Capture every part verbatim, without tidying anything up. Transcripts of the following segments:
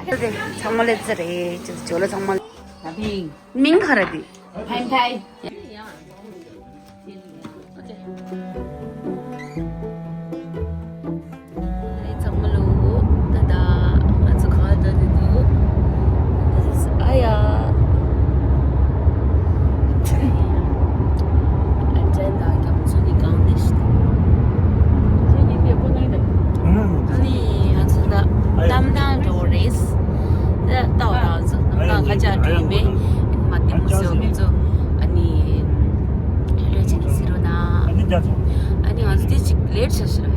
ཚང་མ་ལེ་ཙི་རེད། ཅིག་ཇོ་ལོ་ཚང་མ། ད་ཕིང་། མིང་ག་རེ་དེ། ཕན་ཐའི། ཚང་མ་ལོ། ད་ད་ང་ཚོ་ག་པར་འགྲོ་འདོད་འདུག This is Aya. ཨ་ཅན་དང་རྒྱ་མཚོ་ནི་གང་ནས་ཤི། ཨ་ནི་ང་ཚོ་ད་གཏམ་ཐང་འགྲོ་རེད། ད་ལྟ་བ་རང་ཚོ་གཏམ་ཐང་ཁ་ཆག་འགྲོ་ཡིན་པས། མ་ཏི་མོ་སོ་ང་ཚོ་ཨ་ནི་ལོས་ཅིག་ཟེར་རོ་ན། ཨ་ནི་ང་ཚོ་དེ་ཅིག་ལེ་ཊི་ཆགས་ཤག་ཡ།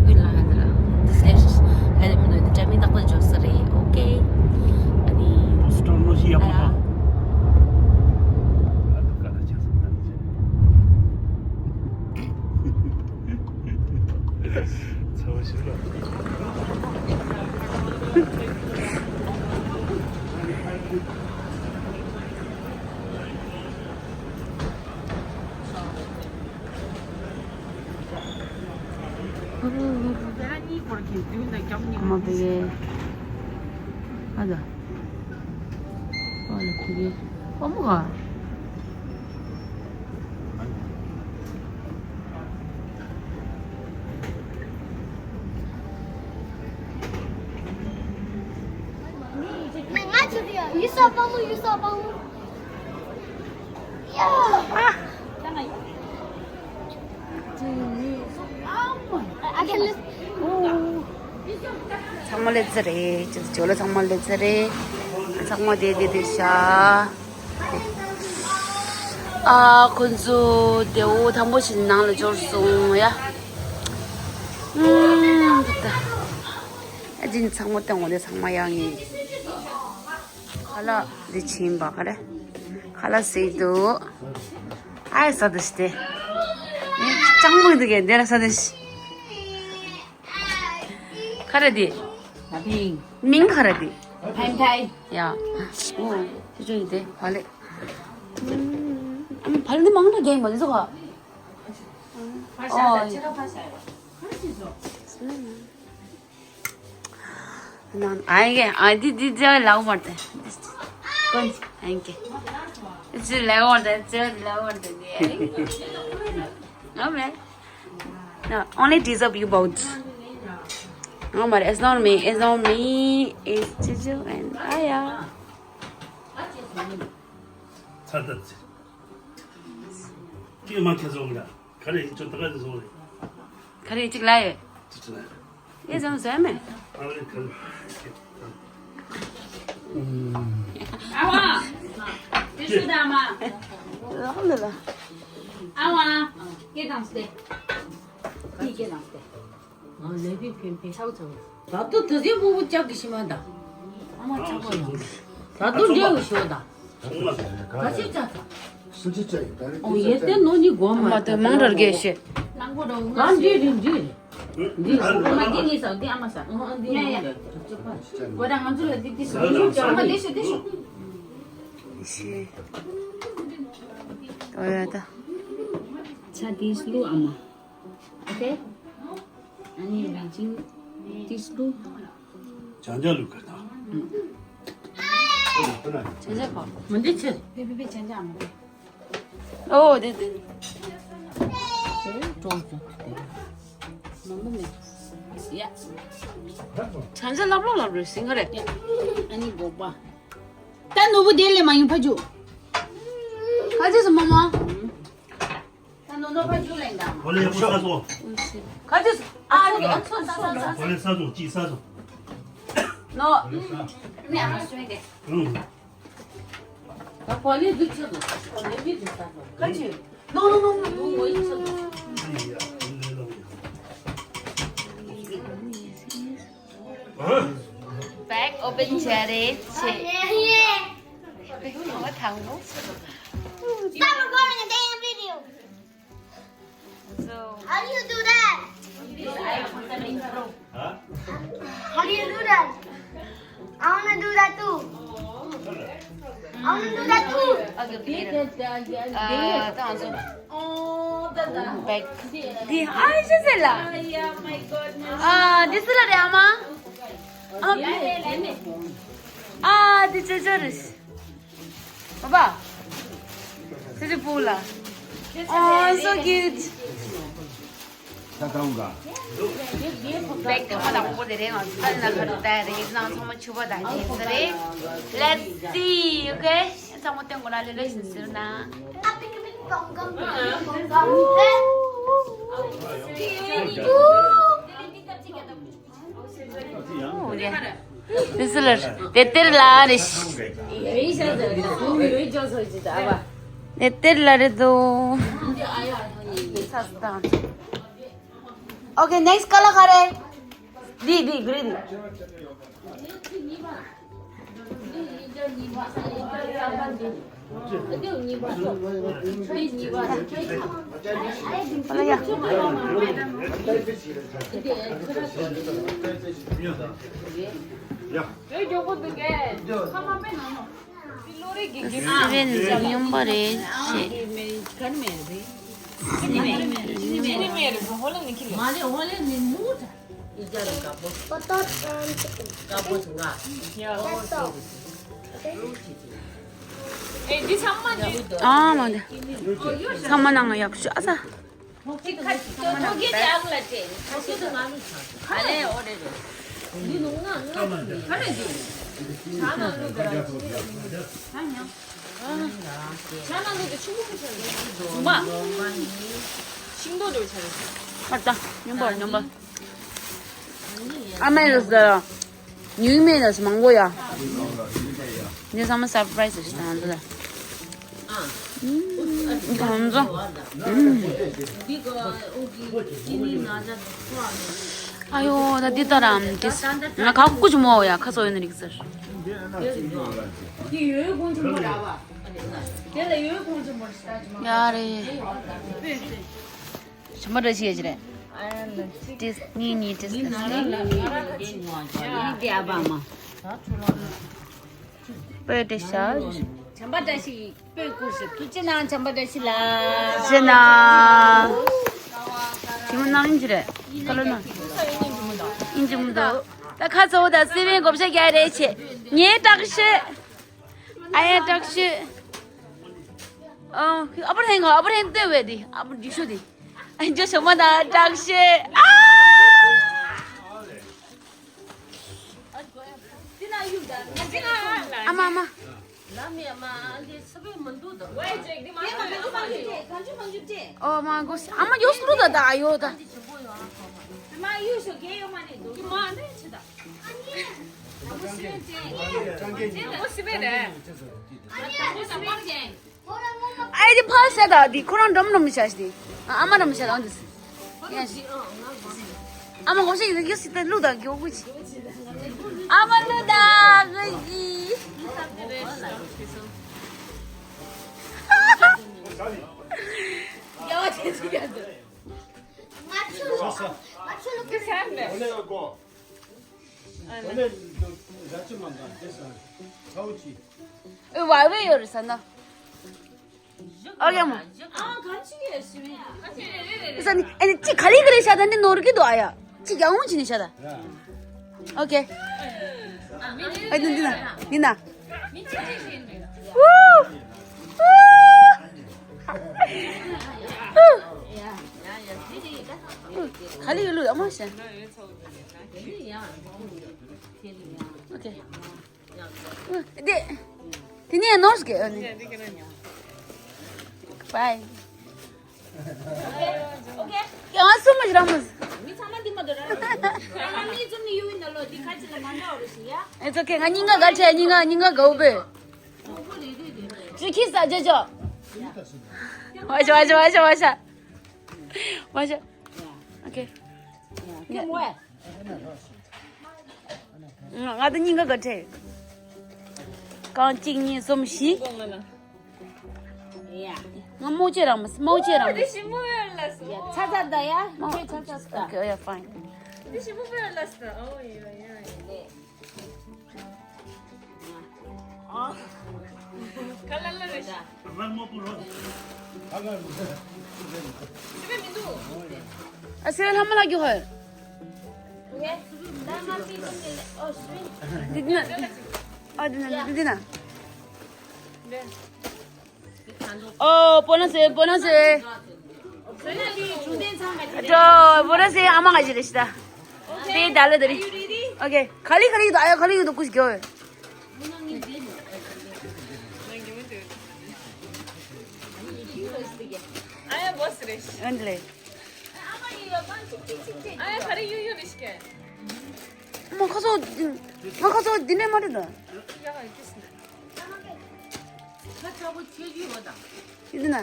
ཀུན་ལ་ཧ་ན་ར། འདི་ལེ་ཊི་ཆགས་ཤག་ཧ་ལས་མི་འདུག་འདི་འདྲ་མིན་རྟག་པར་འཇོག་ས་རེད། ཨོ་ཀེ། ཨ་ནི། སི་ཊོར་ནོ་ཤི་ཡ་པ་ཨ། ཚ་བ་ཞིག་ལ། ཨ་མ་པེ་གེ། ཨ་ད། ཨ་ལ་ཕི་གེ། ཨ་མོ་ག་ཡུ་སོ་པ་མོ། ཡུ་སོ་པ་མོ། ཡ། ཚང་མ་ལེ་ཙི་རེད། ཅིག་ཇོ་ལོ་ཚང་མ་ལེ་ཙི་རེད། ཚང་མ་བསྡད་བསྡད་བསྡད་ཤག་ཨ་ཁོ་ཚོ་དེ་འོ་དང་པོ་ཞིག་ནང་ལ་འབྱོར་སོང་ཡ། ཨུམ། ད་ཨ་ཅིན་ཚང་མ་བཏང་འོ་དེ་ཚང་མ་ཡང་ངེས། ཁ་ལག་འདི་ཕྱིན་པ་ག་རེ། ཁ་ལག་ཟེར་འདུག་ཨའི་ས་དུ་ཤི་སྟེ། ཨེ་ཅང་མོ་འདུག་གས་འདི་ར་ས་དུ་ཤི། ག་རེ་འདི། ད་ཕིང་། མིང་ག་རེ་འདི། ཕན་ཐའི། ཡ། ཨོ། ཅི་ཅི་ཡིན་ཏེ་ཧ་ལེ། ཨམ་ཕ་ལི་འདི་མང་དྲགས་རྒྱག་མ་འདི་ཚོ་ག་ཕ་ཤ་ཨོ། ཤ་ཁ་ཕ་ཤ་ཡ། ཕ་ཤ་ཤ། ནང་ཨ་ཡེ་ཨ་དི་དི་ཇ་ལའོ་མར་ཏེ། ཀོན་ཨ་ཡེ་ཀེ། ཇ་ལའོ་མར་ཏེ། ཇ་ལའོ་མར་ཏེ། ཨ་མེ། No, only deserve you both. No, but it's not me. It's not me. It's Juju and Aya. ཚར་ད་ཚེ། ཀྱེ་མ་ཁྱེད་ཚོ་འདྲ། ག་རེ་ཡིན་ཚོ་ད་ག་རེ་བཟོ་རེད། ག་རེ་གཅིག་ལ་ཡོད། ཅི་ཅི་ལ་ཡོད། ཨེ་ཙམ་ཟོས་མེད། ཨ་རེ་ག་རེ། ཨ་བ། དེ་སུ་ད་མ། ལ་ལ་ལ། ཨ་བ། སྐད་བཏང་སྟེ། དེ་སྐད་བཏང་སྟེ། ང་ལས་དུས་ཕན་ཕན་ཆག་ཆག་ད་དུང་དུ་ཟིན་སྤུ་གུ་ལྕགས་ཀྱི་ཤི་མ་ད། ཨ་མ་ཆག་པ་ཡོང་། ད་དུང་འདྲེ་བ་ཤོ་ད། ག་ཤི་ཆག་ད། སུ་ཅི་ཅི་ཡིན་ད་རེ། ཨོ་ཡེ་ཏེ་ནོ་ནི་གོ་མ་ད། མང་དྲགས་རྒྱས་ཤེ། གང་འདྲེ་རེད་འདྲེ་རེད། འདི་ཨ་མ་འདི་ནི་ས་འདི་ཨ་མ་ས། ཨ་འདི་ཡ་ཡ། གོ་ད་ང་ཚོ་ལ་འདི་འདི་ས། ཨ་མ་འདི་ཤོ་འདི་ཤོ། ཤེ། ཨོ་ཡ་ད། ཆ་འདི་སུ་ཨ་མ། Okay. ཨ་ནི་རིན་ཆེན་ཏིས་ལུ། ཅང་ཅང་ལུ་ག་ད། ཅང་ཅང་ག་མ་འདི་ཆེ། པེ་པེ་པེ་ཅང་ཅང་མ་པེ། ཨོ་དེ་དེ། ཀྲོང་ཀྲོང་དེ། མ་མ་མེ། ཡ། ཅང་ཅང་ལབ་ལོ་ལབ་རེ་སིང་ག་རེ། ཨ་ནི་གོ་པ། ད་ནུ་བུ་དེ་ལས་མ་ཡིན་ཕ་ཇུ། ཁ་ཅིག་སུ་མ་མ། ད་ནོ་ནོ་ཕ་ཇུ་ལེན་ད། ཨོ་ལེ་ཡ་ཁོ་ས་སོ། ཁ་ཅིག་ཨ་རེ་ཨ་ཚོ་ས་ས་ས། ཨོ་ལེ་ས་སོ་ཅི་ས་སོ། ནོ། ནི་ཨ་མ་སོ་ཡིན་ཏེ། ཨུ། ད་ཁོ་ལེ་འདི་ཆེ་སོ། ཁོ་ལེ་འདི་ཆེ་ས་སོ། ཁ་ཅིག་ནོ་ནོ་ནོ་ནོ་ནོ་ཡིན་ཆེ་སོ། Bag open བྱས་རེད་ཆེ། ཁོ་ཐང་མོ། Stop recording a damn video. So, how do you do that? Huh? How do you do that? I wanna do that too. I wanna do that too. Okay, later. Uh, ད་ང་ཚོ་back. འདི་ཨ་ཤེ་ཟེར་ལ། Ah, this is the Rama. ཨ། ཨ། འདི་ཅོ་ཅོ་རེད། པ་པ། ཅོ་ཅོ་སྤུ་ལ། Oh, so cute. ད་ད་འོང་ག། བེག་དེ་མ་དང་པོ་དེ་རེད། ང་ཚོ་ད་ནི་ན་ཁ་ད་རེད། ཡིན་ནང་ཚང་མ་ཕྱུ་པ་དང་ཉེ་ས་རེད། Let's see, okay? ཚང་མ་སྟོན་དགོས་ན་ལེ་ལེ་བཞིན་ཟེར་ན། འོ་ཡ། དེ་སུ་ལ་དེ་དེར་ལ་རེ་ཤི། དེ་དེར་ལ་རེ་དོ། Okay, next color ག་རེ། འདི་འདི་གྷི་རིན་འདི། སི་བན་ཟིག་སྨྱོན་པ་རེད་ཤེས། ཨ་མ་འདི། ཚང་མ་ནང་ང་ཡག་ཤོས་ཨ་ས། ཨ་ད་སྨྱོན་པ་སྨྱོན་པ། ཨ་མའི་རུ་ཟ། ཉུང་མེད་ལ་མང་པོ་ཡ། འདི་ཚང་མ་སར་པ་རའི་ཛི་ཞིག་དང་འདི་ལ། གང་འཛོམས། ཨ་ཡོ་ད་འདི་ལྟར་ཨམ་དེ་ང་ཁ་ཁུ་ཆུ་མོ་ཡ་ཁ་སོ་ཡོད་ནི་རིག་ཟེར། ཡ་རེད། བྱམས་པ་བཀྲ་ཤིས་ཡ་ཅི་རེད། ཏིས་གཉིས་གཉིས་ཏིས་ཏིས་ཏིས། ཏིས་ཏིས་ཨ་བ་མ། པོ་ཏི་ཤ། བྱམས་པ་བཀྲ་ཤིས་པོས་བསྐུར་ཞིག་ཐུགས་རྗེ་གནང་བྱམས་པ་བཀྲ་ཤིས་ལ། རྗེ་ན། ཞི་མོ་ནང་ཡིན་གྱི་རེད། ཀ་ལོ་ན། ཡིན་གྱི་མི་འདུག་ད་ཁ་ཚོ་ད་སི་བན་བགོ་བཤའ་རྒྱག་རེད་ཆེ། ངའི་བཀྲ་ཤིས། ཨ་ཡ་བཀྲ་ཤིས། ཨ་ཨ་པར་ཧེང་ག་ཨ་པར་ཧེང་ལྟོས་བས་དེ་ཨ་པར་རྒྱུ་ཤོ་དེ། ཨ་ཇོ་ཞོ་མ་ད་བཀྲ་ཤིས། ཨ། ཨ་མ་ཨ་མ། ཨོ་མ་གོ་ཨ་མ་ཡོ་སུ་རུ་ད་ད་ཨ་ཡོ་ད། ཨ་ཡེ་དེ་ཕར་བཤད་ད་དེ་ཁོ་རང་འགྲམ་འགྲམ་བྱ་ཞིག་དེ། ཨ་མ་འགྲམ་བྱ་ད་འདི། ཨ་མ་གོ་ཤེས་ཡོད་ཡོད་སྲིད་ད་ལུག་ད་གི་འོ་གུ་ཅི། ཨ་མ་ལུག་ད་གི་གི། ཡ་བ་དེ་ཅི་ཡ་ད། ང་ཆུ་ལུག་ང་ཆུ་ལུག་གི་ས་མེད། ཨོ་ལེ། ཨོ་ལེ། ཨོ་ཡ་མོ། ས་ནི་ཨ་ནི་ཅི་ག་ལི་ག་ལི་ཤ་ད་ནི་ནོར་གི་འདུག་ཨ་ཡ། ཅི་ཡང་འོང་ཅི་ནི་ཤ་ད། ཨོ་ཀེ། ཨ་ནི་འདི་ན་འདི་ན། ཝུ། ཝུ། ག་ལི་ཡོད་ལུགས་ཨ་མ་ཤ། ཨོ་ཀེ། དེ། དེ་ནས་ནོར་སྐད་ཨ་ནི། བའི། ཡང་སུ་མ་ཞིག་རང་མ། མི་ཚང་མ་འདི་མ་འདུག་ར། ཚང་མ་མི་ཚོ་ནི་ཡུལ་ནང་ལོ་འདི་ཁ་ཅིག་ལ་མ་འདྲ་བ་རེད་ཤི་ཡ། It's okay. ང་སྙིང་ག་དགའ་ཆེ་སྙིང་ག་སྙིང་ག་དགའ་བོ་བས། ཅི་ཁྱི་ས་ཅོ་ཅོ། བ་ཤ་བ་ཤ་བ་ཤ་བ་ཤ། བ་ཤ། Okay. ང་ད་སྙིང་ག་ག་ཁྲེ། རྐང་གཅིག་གཉིས་གསུམ་བཞི། ང་མོ་ཅེ་རང་མ་མོ་ཅེ་རང་མ། ཚ་ཚ་ད་ཡ། ཁྱེད་ཚ་ཚ་ད། Okay, oh yeah, fine. ཨ་སེ་ལྷ་མ་ལ་རྒྱུ་ཧོལ། འདི་ན། ཨ་འདི་ན་འདི་ན། ཨོ་པོ་ན་སེ་པོ་ན་སེ། ཅོ་པོ་ན་སེ་ཨ་མ་ང་ཞིག་རེད་ཤི་ད། དེ་ད་ལེ་དེ་རེད། ཨོ་ཁེ། ག་ལི་ག་ལི་ཡོད་ཨ་ཡོ་ག་ལི་ཡོད་ཀུ་ཤི་གྱོ། ཨ་ཡ་བོ་སི་རེད། ཨན་ལེ། ཨ་ཡ་ག་རེ་ཡོད་ཡོད་རེད་ཤི་ག། མ་ཁ་སོ། མ་ཁ་སོ་འདི་ནས་མ་རེད་ད། ཡིན་ན།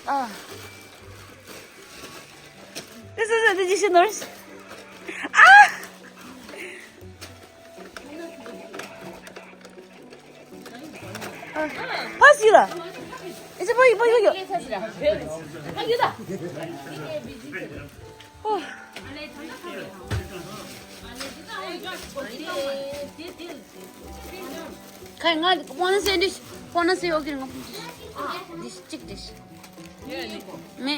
ཨ། This is a digital nurse. ཨ། ཕ་སི་ལ། ཨེ་ཅེ་པོ་ཡི་པོ་ཡི་པོ་ཡི། ཁ་ང་ཕོ་ན་སེ་འདི་ཕོ་ན་སེ་ཡོ་གི་ང་འདི་གཅིག་འདི་མེ།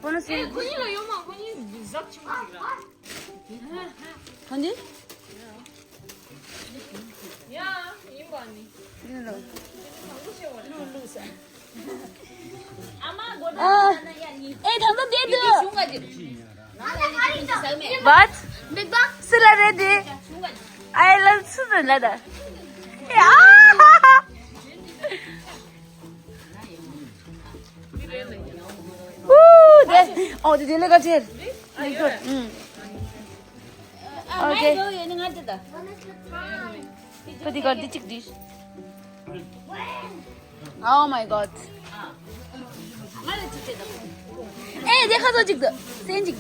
ཕོ་ན་སེ་ཁོ་གཉིས་ལ་ཡོད་མ་ཁོ་གཉིས་ཟབ་ཆེན་པོ་ཞིག་ར། གང་འདི། ཡ། ཡིན་པ་ནི། ལུ་ལུ། ཨ་མ་གོ་ད་ན་ཡ་ནི། ཨེ་ཐང་ཐང་དེ་དུ། ཤུང་ག་ཅི། ང་ལ་ཡི་གེ་ཟག་མེད། What? Big Bang? སི་ལ་རེད་དེ། ཤུང་ག་ཅི། I love སི་ལ་ལ་ད། ཨ། Ooh, that, oh, the delegate here. Very good. Mm. Okay. But they got the chick dish. Oh my God. Hey, they got the chick. Same chick.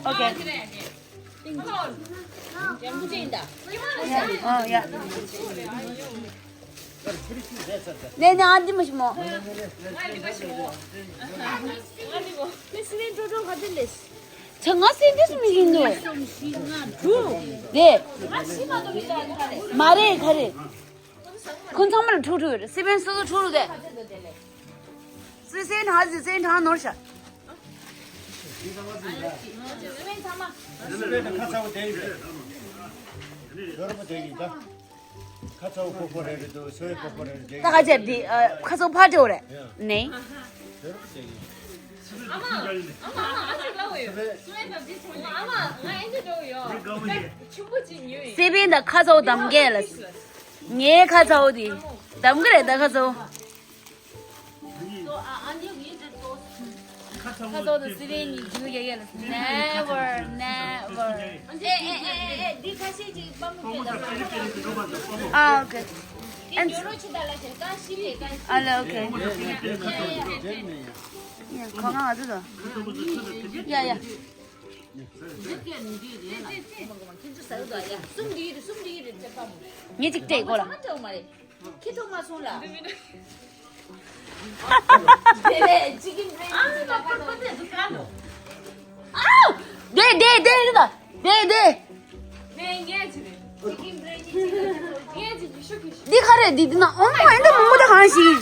Okay. ཨོ་ཡ། ནས་ནས་ཨ་འདི་མ་ཤི་མོ། ཆ་ང་སེ་འདི་སུ་མི་ཡིན་ནོ། དེ། མ་རེད་ག་རེད། ཁོང་ཚང་མ་ལ་ཁྲུག་ཁྲུག་ཡོད་རེད། སེ་བན་སོ་སོ་ཁྲུག་ཁྲུག་དེ། སེ་སེ་ནང་སེ་སེ་ནང་ནོར་ཤག་ཁ་ཚ་བོ་ཁོ་ཁོ་རེ་རེ་འདུག་སོའི་ཁོ་ཁོ་རེ་རེ་ད་ཁ་ཆེར་འདི་ཨ་ཁ་ཚ་བོ་ཕར་འགྲོ་རེད། ནས། ཨ་མ། ཨ་མ། ཨ་ཅིག་ལ་འོ་ཡོད། ཨ་མ། ང་ཨེ་འདྲ་འགྲོ་ཡོད། ཆུང་པོ་ཅིག་ཉོས་ཡིན། སེ་བན་དང་ཁ་ཚ་བོ་གདམ་གས་ལ། ངའི་ཁ་ཚ་བོ་དེ། གདམ་གི་རེད་ད་ཁ་ཚ་བོ། ཁ་ཚ་བོ་དང་སེ་བན་གཉིས་རྒྱུག་ཡ་ཡ་ལ། Never, never. ཨེ་ཨེ་ཨེ་ཨེ། འདི་ཁ་ཤས་ཅིག་པ་མོ་ཁྱེད་ལ། ཨ་ཨོ་ཁེ། ཨན། ཨ་ལ་ཨོ་ཁེ། ཡ་ཁོ་ང་ང་ཚོ་དང་། ཡ་ཡ། ངས་ཅིག་སྤྲད་གོ་ལ། ཁྱི་ཐོག་མ་སོང་ལ། དེ་ལས་ཅི་གིན་བྲེ་ཨ་ནི་ལ་ཁོར་པ་དེ་དུ་ཀ་ནོ། ཨ། དེ་དེ་དེ་རེད་ད། དེ་དེ། ནས་ངས་ཅི་རེད། ཅི་གིན་བྲེ་ཅི་ཅི་ངས་ཅི་ཅི་ཤོ་ཁི་ཤོ། འདི་ག་རེད་འདི་འདི་ན་ཨོ་མ་ཨེ་འདི་མང་པོ་དེ་གང་ཞིག་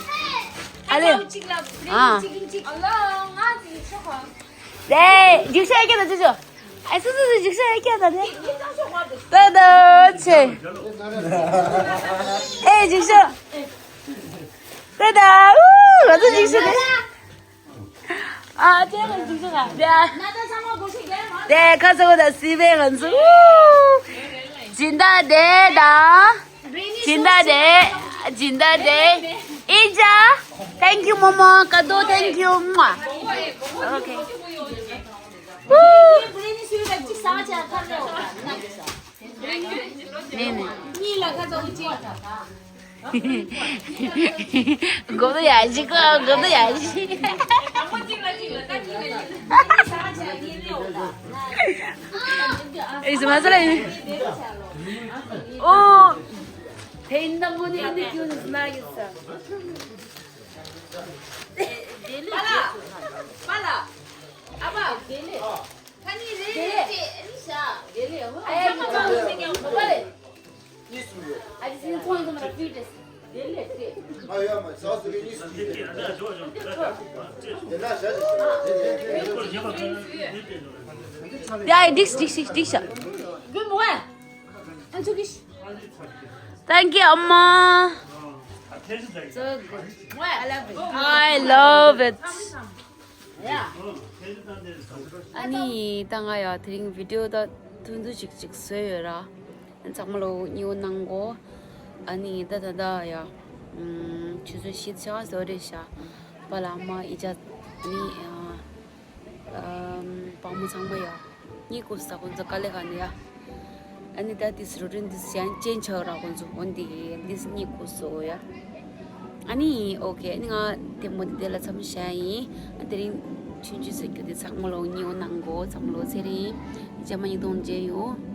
ཨ་ལེ། ཅིག་ལ་བྲེ་ཨ། ཅི་གིན་ཅིག་ཨ་ལ་ང་ཅི་ཤོ་ཁ། དེ་རྒྱུག་ཤ་ཨེ་ཀྱ་ད་ཅི་ཅོ། ཨེ་སུ་སུ་སུ་རྒྱུག་ཤ་ཨེ་ཀྱ་ད་དེ། ད་ད་ཆེ། ཨེ་རྒྱུག་ཤ། ད་ད་ཨུ་ང་ཚོ་རྒྱུག་ཤ་དེ། ཨ་དེ་ང་རྒྱུག་ཤ་ག་དེ། དེ་ཁ་ཚ་བོ་དང་སི་བན་ང་ཚོ་ཨུ། སྦྱིན་བདག་དེ་དང་། སྦྱིན་བདག་དེ། སྦྱིན་བདག་དེ། ཨིན་ཅ། Thank you, Momo. Kado, thank you. Mwah. Okay. ནས་ནས། གོ་ཡ་ཞིག་གོ་ཡ་ཞིག་ཨེ་ཟི་མ་ཟ་ལ་ཡིན། ཨོ། དེ་ཡིན་ན་མོ་ནི་ཨ་ནི་ཁྱོད་ནི་ཟ་ན་ཡིན་ས། པ་ལ། པ་ལ། ཨ་ཕ། ཁ་ནི་རེད་རེད་ཅེས་ཨ་ནི་ཤ། ཨ་ཡ་ཁ་ཚང་ལ་སེང་ཡང་གོ་པ་རེད། ཨ་ཅེ་སེང་ཚོང་ཙམ་ར་ཕུད་དེ། ཡ་འགྲིགས་འགྲིགས་འགྲིགས་འགྲིགས་ཤག Thank you, Amma. I love it. ཨ་ནི་ད་ང་ཡ་དེ་རིང་བི་ཌིའོ་ད་ཐུང་ཐུང་ཅིག་ཅིག་བཟོས་ཡོད་ར། ཚང་མ་ལོ་ཉིའུ་གནང་གོ། ཨ་ནི་ད་ད་ད་ཡ། ཆུ་ཚོད་བཞི་ཆ་བཟོ་རེད་ཤག་པ་ལགས་མ་ཨི་ཅག་ཨ་ནི་ཨ་ཨམ་བག་མོ་ཚང་མ་ཡ། གཉིད་ཁུག་ས་ཁོང་ཚོ་དཀའ་ལས་ཁག་ནས་ཡ། ཨ་ནི་ད་དེ་རུ་ཊིན་དེ་ཡང་ཅན་ཆགས་ར་ཁོང་ཚོ་འོན་ཏེ་དེ་གཉིད་ཁུག་སོ་ཡ། ཨ་ནི་ཨོ་ཁེ་ཨ་ནི་ང་དེ་མོ་དེ་ལ་མཚམས་བཞག་ཡིན། ཨ་དེ་རིང་ཆུང་ཆུང་ཟེར་རྒྱུ་དེ་ཚང་མ་ལོ་ཉིའུ་གནང་གོ། ཚང་མ་ལོ་ཚེ་རིང་རྗེས་མ་ཉིས་སྟོང་མཇལ་ཡོང་།